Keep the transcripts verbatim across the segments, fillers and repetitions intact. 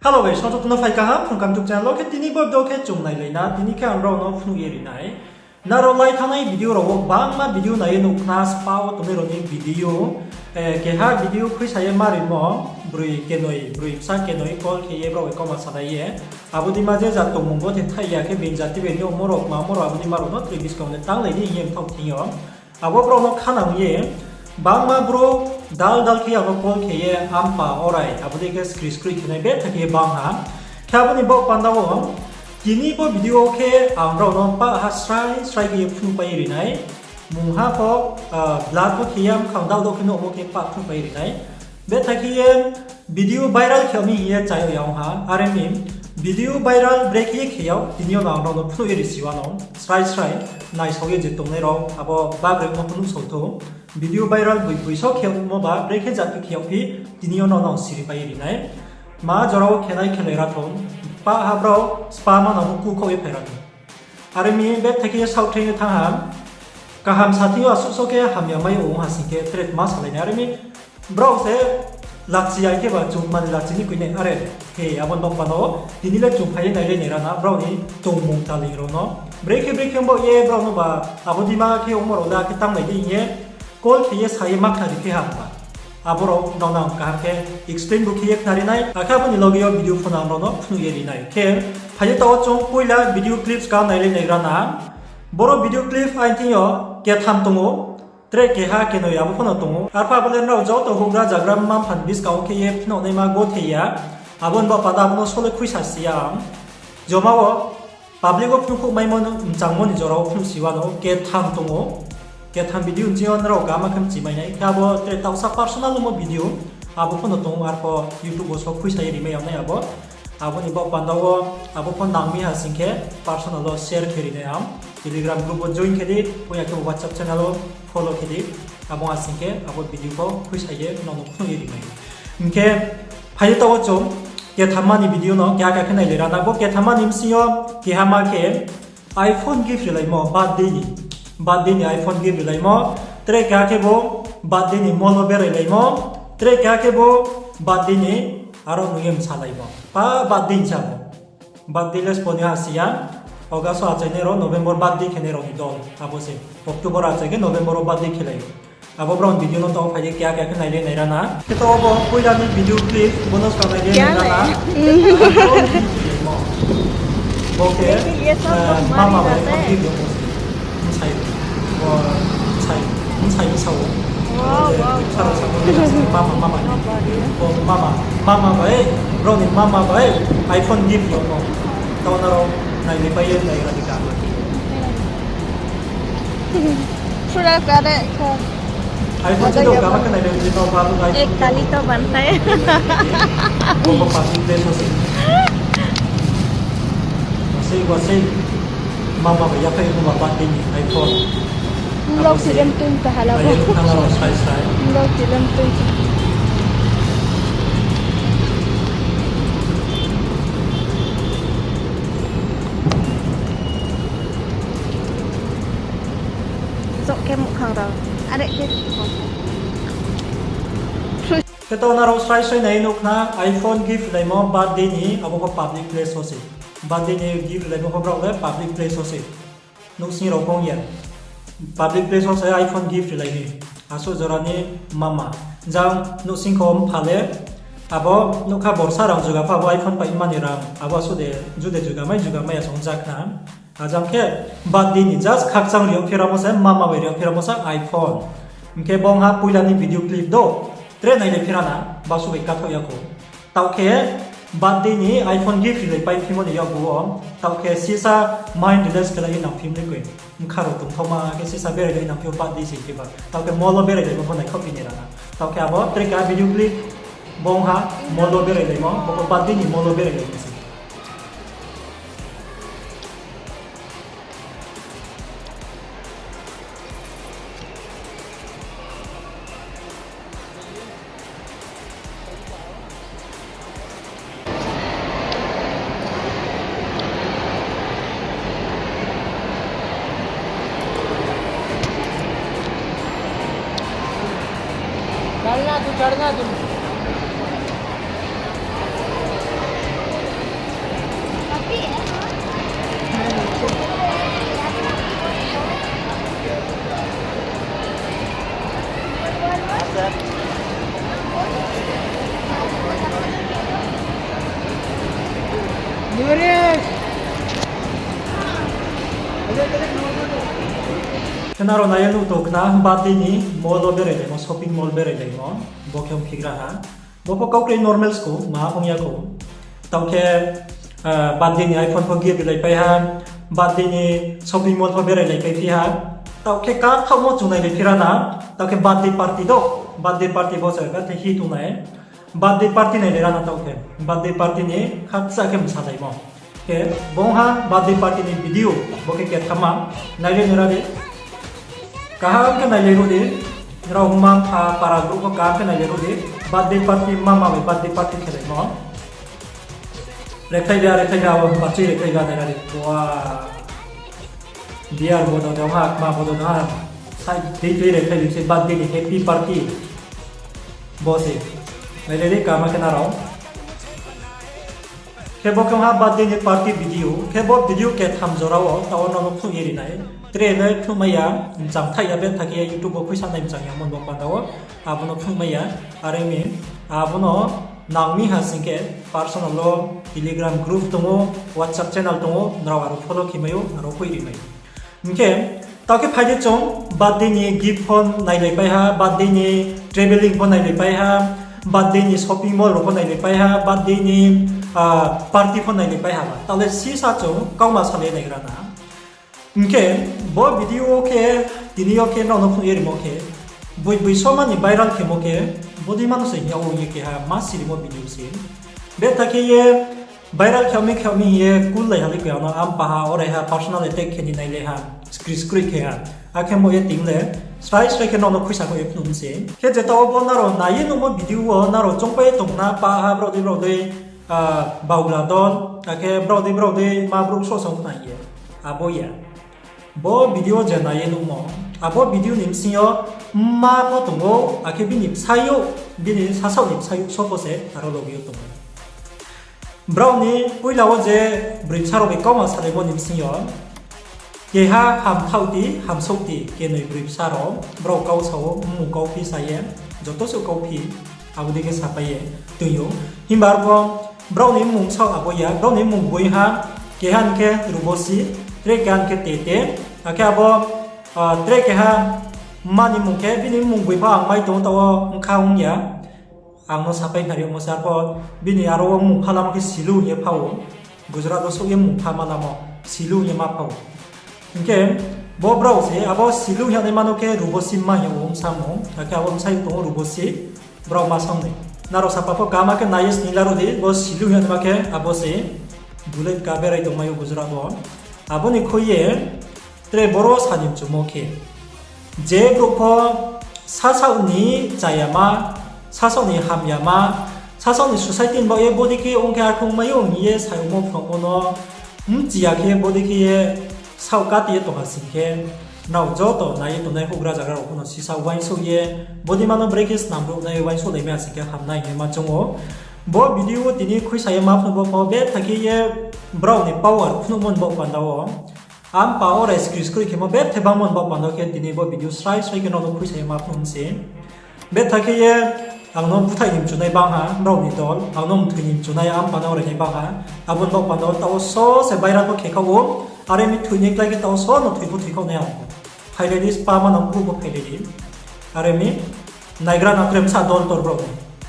Hello guys, songchok no phai kaham, phung kam tuk channel wo khe tini bo do khe chung nailai na, tini khe ang rao no phnuh ye ri nai. Nrao lai thanngnai video rao wo bangma video nai ye nuh khna spa wo tongnai rao ni video, eh, keha video khuisa ye ma rimo, broi kenoi, broi bsa kenoi call khe ye brao bai kau ma salai ye. Abo dei ma je jat tongmung bo the thaih ya khe being jati bai ni omo rao kma omo rao abo dei ma rao no tre buskang le tanglai di hing ye mthaoh thing yo. Abo brao no khanang ye, bangma brouh dal dal khe ang no call khe ye, ampa orai, abo dei khe skri skri khe nai betha khe ye bang ha. Khe abo ni baoh panda wo, tini bo video wo khe ang rao no pah ha srai srai khe ye phnuh pai ri nai. Mungha pho, ah, blur pho khe ya, mkhang dal dal khe nuhmo khe pah phnuh pai ri nai. Betha khe ye video viral khe mi hing ye chá yag ya ong ha. Are mi video viral brekhe ye khe yag, tini yo no ang rao no phnuh ye ri si wa no. Srai srai, naisao ye je tongnai rao, abo bagreng no phnuh sao thou. Video viral boi boi so khe yagmo ba, brekhe jat khe khe yag phi, tini yo no no siri pai ye ri nai. Ma jora wo khe nai khe lai ra thou, pah ha brao, spa ma no ku khaoh ye phai ra thou. Are mi betha khe ye saohthaing ye thanng ha, kaham sa thing yo asuh so khe hamya mai ong ha sing khe tre tma salai nai. Are mi brao se lachi ya khe ba chung mani lachi ni koi nai are. He, abo ni baoh panda wo, tini le chung phai ye nailai nai ra na, brao ni tongmung taling rao no. Brekhe brekhe baoh ye brao no ba, abo dei ma khe ongmo rao le akhe tanglai di hing ye, call khe ye sa ye ma khnari khe ham ba. Abo rao no nang kaham khe explain bo khe ye khnari nai. Akhe abo ni loge yo video pho no ang rao no phnuh ye ri nai. Khe, phai ye taoh wo chung poila video clips ka nailai nai ra na. Boro video clip aini thing yo ketham tong ou, tre keha kenoi abo pho no tong ou. Arphuh abo le nrao joto houhgra zagra mma-mpha ni buskang wo khe ye phnuh naima gothe ya. Abo ni baoh panda abo no sole khuisa si ya. Joma wo public wo phnuh khouh maimo mchangmo ni jora wo phnuh si wa no ketham tong ou. Ketham video ni ching yo nrao kaham khe mchi mai nai. Khe abo tre taohsa personal mo video. Abo pho no tong ou, arphuh YouTube wo so khuisa ye ri mai yag nai abo. Abo ni baoh panda wo, abo pho nang mi ha sing khe personal wo share khe ri nai ang. Telegram group wo join khe di, ong ya khe WhatsApp channel wo follow khe di. Abo ha sing khe abo video pho khuisa ye nrao no phnuh ye ri mai. Hing khe, phai ye taoh wo chung, ketham ma ni video no keha keha khe nailai ra na. Bo ketham ma ni bsing yo keha ma khe, iPhone gift rilaimo birthday ni, birthday ni iPhone gift rilaimo, tre keha khe bo birthday ni mall wo berailaimo, tre keha khe bo birthday ni aro nung ye msalaimo. Pa birthday ni sa bo. Birthday le spo ni ha si ya, August wo achai nai rao, November birthday khe nai rao ni dol, abo se. October achai khe November wo birthday khe lai ou. Abo brao ni video no taoh phai ye keha keha khe nailai nai ra na. Khe taoh bo poila ni video clip, bo no skang nailai nai ra na. Bo khe, mama bai iPhone gift yo. Bsai, bsai, bsai ni sa ou. Mama, mama ni. Bo mama, mama bai, brao ni mama bai iPhone gift yo no. Taoh nrao nailai pai ye nai ra di ka. Pura kare kho. iPhone se do kama khe nai le, je no ba iPhone. Ek tali to bantai. Bo public place wo se. Wasei, wasei. Mama bai yaphai nungba birthday ni iPhone. Nrao film tun ta hala bo. Nrao film tun. Sok khe muhkhang rao. Are khe. Khe taoh nrao srai srai nai nuh khna iPhone gift laimo birthday ni abo pho public place wo se. Birthday ni gift laimo pho brao le public place wo se. Nouhsing rao kong ya. Public place wo se iPhone gift rilai ni. Asuh jora ni mama. Jang nouhsing kho mpha le. Abo nougkha borsa rang juga pha abo iPhone pai mani rang. Abo asuh de jude juga mai juga mai asong jak na. Ajang khe birthday ni just khakchang ri yag pheramo se, mama bai ri yag pheramo se iPhone. Hing khe bong ha poila ni video clip do, tre nailai phera na, basu bai kathoh ya kho. Taoh khe birthday ni iPhone gift rilai pai phimo ni yakgu wo, taoh khe sisa mind relax khe lai ye nang phim ni koi. Bkha rao tongthaoma khe sisa berai lai nang phim birthday se khe ba. Taoh khe mall wo berai laimo pho naikhaoh phi ni ra na. Taoh khe abo tre keha video clip, bong ha mall wo berai laimo, bo pho birthday ni mall wo berai laimo se. Chalna tu, chalna tu. Khe nrao nai ye nuh tong khna, birthday ni mall wo berai laimo, shopping mall berai laimo. Bo khe ongphigra ha. Bo pho kau kroi normal skou, maha ong ya khou. Taoh khe, birthday ni iPhone pho gift rilaipai ha, birthday ni shopping mall pho berai laipai phi ha. Taoh khe kathaohmo chung nailaiphi ra na, taoh khe birthday party do, birthday party bo se bethe hi tongnai. Birthday party nailai ra na taoh khe. Birthday party ni khakcha khe msalaimo. Khe bongha birthday party ni video, bo khe kethama, nailai nai ra di. Kaham khe nailai ruh di, nrao mma mpha para brouh pho kaham khe nailai ruh di, birthday party mama bai birthday party khelaimo. Rekhlai ya, rekhlai ya, abo bachoi rekhlai ya, nai ra di. Beer bo do dong ha, kma bo do dong ha, sai dei tui rekhlai di se birthday ni happy party. Bo se, nailai di kaham khe nrao. Khe bo khe ongha birthday ni party video, khe bo video ketham jora wo taoh wo nrao no phnuh ye ri nai. Tre le phnuhmai ya, mchang thaih ya, betha khe YouTube wo khuisa nai mchang ya mon bo panda wo, abo no phnuhmai ya. Are mi, abo no nang mi ha sing khe personal wo Telegram group tong ou, WhatsApp channel tong ou, nrao aro follow khe mai ou, aro hoih ri mai ou. Hing khe, taoh khe phai di chung, birthday ni gift pho nailaipai ha, birthday ni travelling pho nailaipai ha, birthday ni shopping mall rao pho nailaipai ha, birthday ni party pho nailaipai ha ba. Taoh le sisa chung kauma salai naigra na. Hing khe, bo video wo khe, tini yo khe nrao no phnuh ye rimo khe, boi boi soma ni viral khemo khe, bodei ma no se hing ya ong ye keha ma sirimo video se. Betha khe ye viral khe mi khe mi hing ye kullai ha le koi ano, ampaha oraiha personal attack khe ni nailai ha, skri skri khe ha. Akhe mo ye ting le, srai srai khe nrao no khuisa khe ye phnuh mi se. Khe jeta wo bo nrao nai ye nuhmo video wo nrao choungpai ye tong khna, paha brao dei brao dei, baogra dol, akhe brao dei brao dei ma brouh sosong khna ye. Abo ya. Bo video je nai ye nuhmo, abo video ni bsing yo mma pho tong ou, akhe bini bsayouh, bini sasaoh ni bsayouh so pho se aro loge yo tong ou. Brao ni poila wo je broi bsa rao bai kauma salaimo ni bsing yo, keha hamthaoh ti, hamsouh ti, kenoi broi bsa rao, brao kau sa ou, mmung kauphi sa ye, joto suh kauphi, abo dei khe sapai ye tui ou. Himba arpho brao ni mmung saoh abo ya, brao ni mmung boi ha, keha ni khe Rubosi, tre keha ni khe Tete, akhe abo, tre keha mma ni mmung khe, bini mmung boi pho ang mai tong ou, taoh wo bkha ong ya. Ang no sapai nari omo se, arpho bini aro wo mmung pha lamo khe Silu hing ye pha ou. Gujarat wo souh ye mmung pha ma lamo, Silu hing ye ma pha ou. Hing khe bo brao se, abo Silu hing ye naima no khe Rubosi mma hing ye ong samung, akhe abo bsayouh tong ou Rubosi, brao ma sangnoi. Nrao sapa pho kaham khe nai ye sning la ruh di, bo Silu hing ye naima khe abo se bullet ka berai tongmai ou Gujarat wo. Abo ni khui ye, tre boro sa ni mchumo khe, je brouh pho sasaoh ni chayama, sasaoh ni hamyama, sasaoh ni society ni baoh ye bodei khe ong khe arkhong mai ou hing ye saimo phrungmo no mchi ya khe bodei khe ye saoh kati ye tong ha sing khe, nrao joto nai ye tongnai houhgra zagra rao pho no sisa uaingsouh ye, bodei ma no brekhe snam ruhnai uaingsouh lai mai ha sing khe hamnai hing ye ma choung ou. Bo video wo tini khuisa ye ma phnuh bo pho betha khe ye brao ni power phnuhmo ni baoh panda wo. Ampha orai skri skri khemo bethe bangmo ni baoh panda khe tini bo video srai srai khe nrao no khuisa ye ma phnuh mi se. Betha khe ye ang no búthaih ni mchunai bang ha, nrao ni dol, ang no mthoi ni mchunai ampha no orai nai bang ha. Abo ni baoh panda wo taoh wo so se viral pho khe khaoh ou, are mi thoinai klái khe taoh wo so no thoi pho thoi khaoh nai ang pho. Phailai di, spa ma nang brouh pho phailai di. Are mi, naigra na tre bsa dol tor brao ni.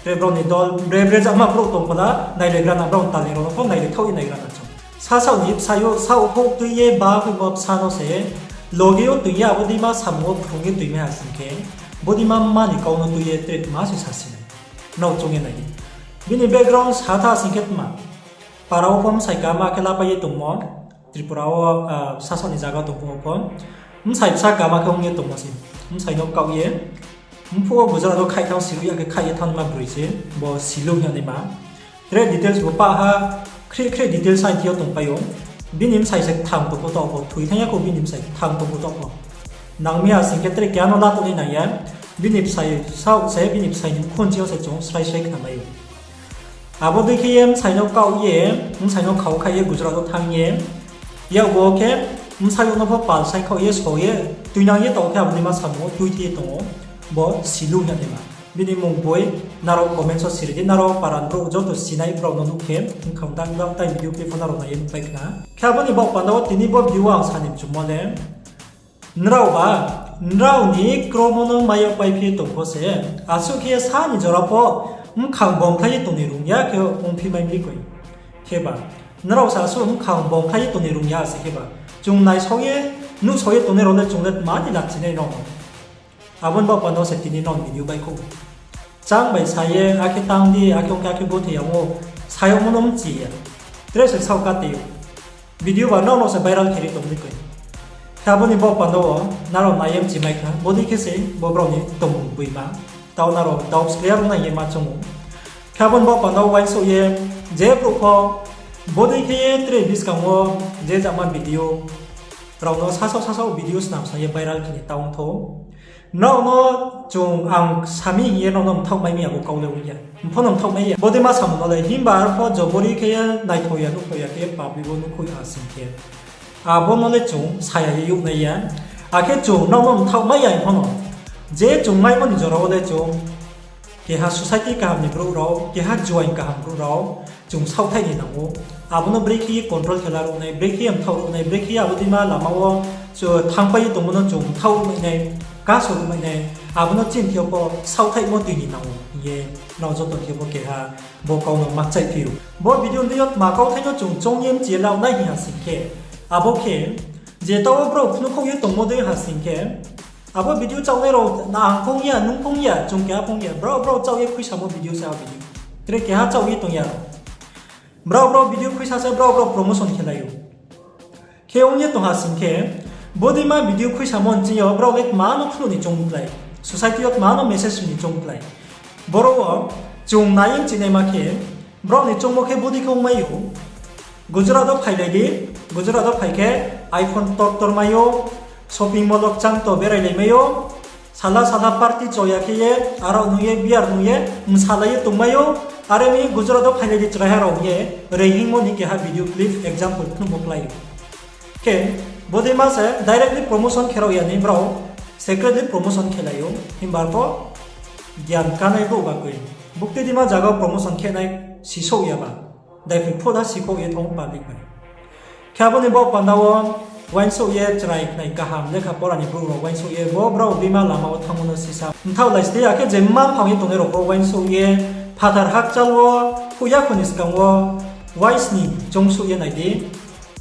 Tre brao ni dol, bre bre jama brouh tong pho la, nailaigra na brao ni tali rao no pho nailai thaoh ye naigra na chung. Sasaoh ni bsayouh, saoh houh tui ye ba hoihmo bsa no se, loge yo tui ye abo dei ma samung wo phrung ye tui mai ha sing khe, bodei ma mma ni kau no tui ye tre tma se sa si nai. Nrao choung ye nai di. Bini background sa tha sing khe tma. Para wo pho bsai kaham khe lapai ye tongmo, Tripura wo, sasaoh ni zaga tong phuh wo pho. Bsai bsa kaham khe ong ye tongmo se. Bsai no kaoh ye. Mphuh wo Gujarat wo khaih thanng siruh ya khe khaih ye thanngnaima broi se, bo Silu hing ye naima. Tre details bo pah ha, khrih khrih details aini thing yo tongpai ou. Bini bsai se kthang tong pho taoh pho, thoi thanng ya khou bini bsai kthang tong pho taoh pho. Nang mi ha sing khe tre keha no la tong nai nang ya. Bini bsai saoh se, bini bsai ni mkhu nching yo se chung srai srai khnamai ou. Abo dei khe ye bsai no kaoh ye, bsai no khau khaih ye Gujarat wo thanng ye, yak bo khe bsayouh no pho pal sai khaoh ye so ye, tuinang ye taoh khe abo dei ma samung wo tuithi ye tong ou, bo Silu hing ye naima. Bini mung boi nrao comment wo siri di, nrao paran brouh joto sinai brao no nuh khe, bkhang dang dang tai video clip pho nrao nai ye nuhpai khna. Khe abo ni baoh panda wo tini bo video ang sa ni mchumo le, nrao ba, nrao ni kromo no mai yag paiphi tong pho se, asuh khe sa ni jora pho bkhang bomkhlai ye tong ni rung ya khe ongphi mai mi koi. Kheba, nrao sa asuh bkhang bomkhlai ye tong ni rung ya se kheba, chung naisao ye, nuhsao ye tongnai rao le chung le tma ni lachinai nrao no. Abo ni baoh panda wo se tini nrao ni video baihkhouh. Chang bai sa ye, akhe tang di, akhe ong khe, akhe gothoi yag ou, sa yagmo no mchi ya. Tre se saoh kate ou. Video ba nrao no se viral khe ri tong di koi. Khe abo ni baoh panda wo nrao nai ye mchi mai khna, bodei khe se bo brao ni tongmung boima. Tao nrao doubts clear ong nai ye ma choung ou. Khe abo ni baoh panda wo uaingsouh ye, je brouh pho, bodei khe ye tre buskang wo, je jama video, rao no sasaoh sasaoh video snam sa ye viral khe ni tang thou. Nrao no chung ang sami hing ye nrao no mthaoh mai mi ya, abo kau le ong ya. Mpho no mthaoh mai ya. Bodei ma samung no le himba arpho jobori khe ye naithao ya, nuhthao ya khe public wo nuhkhouh ha sing khe, abo no le chung saya ye youh nai ya. Akhe chung nrao no mthaoh mai ya pho no, je chung maimo ni jora wo le chung keha society kaham ni brouh rao, keha juaing kaham brouh rao, chung saohthaih ni nang ou. Abo no brekhe ye control khe la ruh nai, brekhe ye mthaoh ruh nai, brekhe ye abo deima lama wo thanngpai ye tongmo no chung mthaoh ruh mai nai, kaso ruh mai nai, abo no chini thing yo pho saohthaihmo tui ni nang ou hing ye nrao joto ni khe bo keha bo kau no makchaihphi ou. Bo video ni deing yo tma kauthai no chung choung ye mchi ye la nai hing ha sing khe, abo khe, je taoh wo brao phnuhkhouh ye tongmo dei ha sing khe, abo video chaohnai rao ang phung ya, nung phung ya, chung keha phung ya, brao brao chaoh ye khuisamo video se a video. Tre keha chaoh ye tong ya. Brao brao video khuisa se brao brao promotion khe lai ou. Khe ong ye tong ha sing khe, bodeima video khuisamo nching yo brao le tma no phnuh ni choung klái, society yo tma no message ni choung klái. Boro wo chung nai ye mchinaima khe, brao ni choungmo khe bodei khe ongmai ou. Gujarat wo phailai di, Gujarat wo phai khe iPhone ktor ktor mai ou, shopping mall wo kchangto berailai mai ou, sala sala party cho ya khe ye, arao nung ye, beer nung ye, bsalai ye tongmai ou, are mi Gujarat wo phailai di chraiha rao hing ye, reing hingmo ni keha video clip example phnuhmo klái ou. Khe, bodeima se directly promotion khe rao ya ni brao, secretly promotion khe lai ou, himba pho gyan kanai brouh ba koi. Bukti deima zaga wo promotion khe nai sisouh ya ba. Daiphoi phuh ha sikhouh ye thanng public bai. Khe abo ni baoh panda wo uaingsouh ye chrai khnai kaham lekha pora ni brouh rao uaingsouh ye bo brao deima lama wo thanngmo no sisa mthaoh lai ste, akhe je mma mphang ye tongnai rao pho uaingsouh ye phathar hakchal wo phuh yakho ni skang wo uaisni choungsouh ye nai di.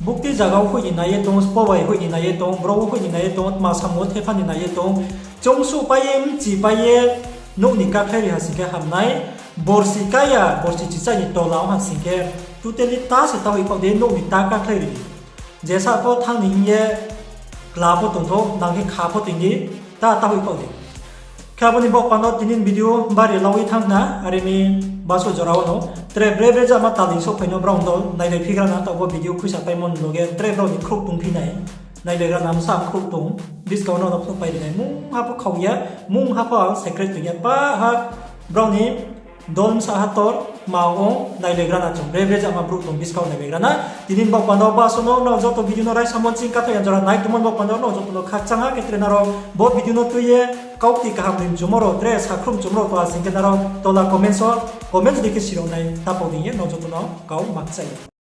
Bukti zaga wo hoih ni nai ye tong, spo bai hoih ni nai ye tong, bro wo hoih ni nai ye tong, tma samung wo thepha ni nai ye tong, choungsouh pai ye, mchi pai ye, nouh ni kakhlai ri ha sing khe ham nai, borsi kaya, borsi chichai ni tola ong ha sing khe, totally ta se ta hoih khaoh di, nouh ni ta kakhlai ri. Jesa pho thanng ni hing ye, kla pho tongthou, nang khe kha pho tong di, ta ta hoih khaoh di. Khe abo ni baoh panda wo tini ni video bari lau ye thanng khna, are mi baso jora wo no. Tre bre bre jama talei souhphai no brao no nailai phigra na, taoh bo video khuisa paimo ni loge tre brao ni khrouh tongphi nai. Nailaigra na bsa khrouh tong, buskang wo no phnuh pai ri nai. Mungha pho khau ya, mungha pho ang secret tong ya. Pa ha brao ni dol bsa ha tor ma ong nailaigra na chung. Bre bre jama brouh tong buskang wo nailaigra na. Tini ni baoh panda wo baso no, nrao joto video no raisa mo ching katho ya jora nai tongmo ni baoh panda wo nrao joto no khakchang ha khe tre nrao bo video no tui ye kaukti kaham ni mchumo rao, tre sakhrouh mchumo rao tong ha sing khe nrao tola comments wo, comments di khe sirao nai tapao ding ye nrao joto no kau makchai.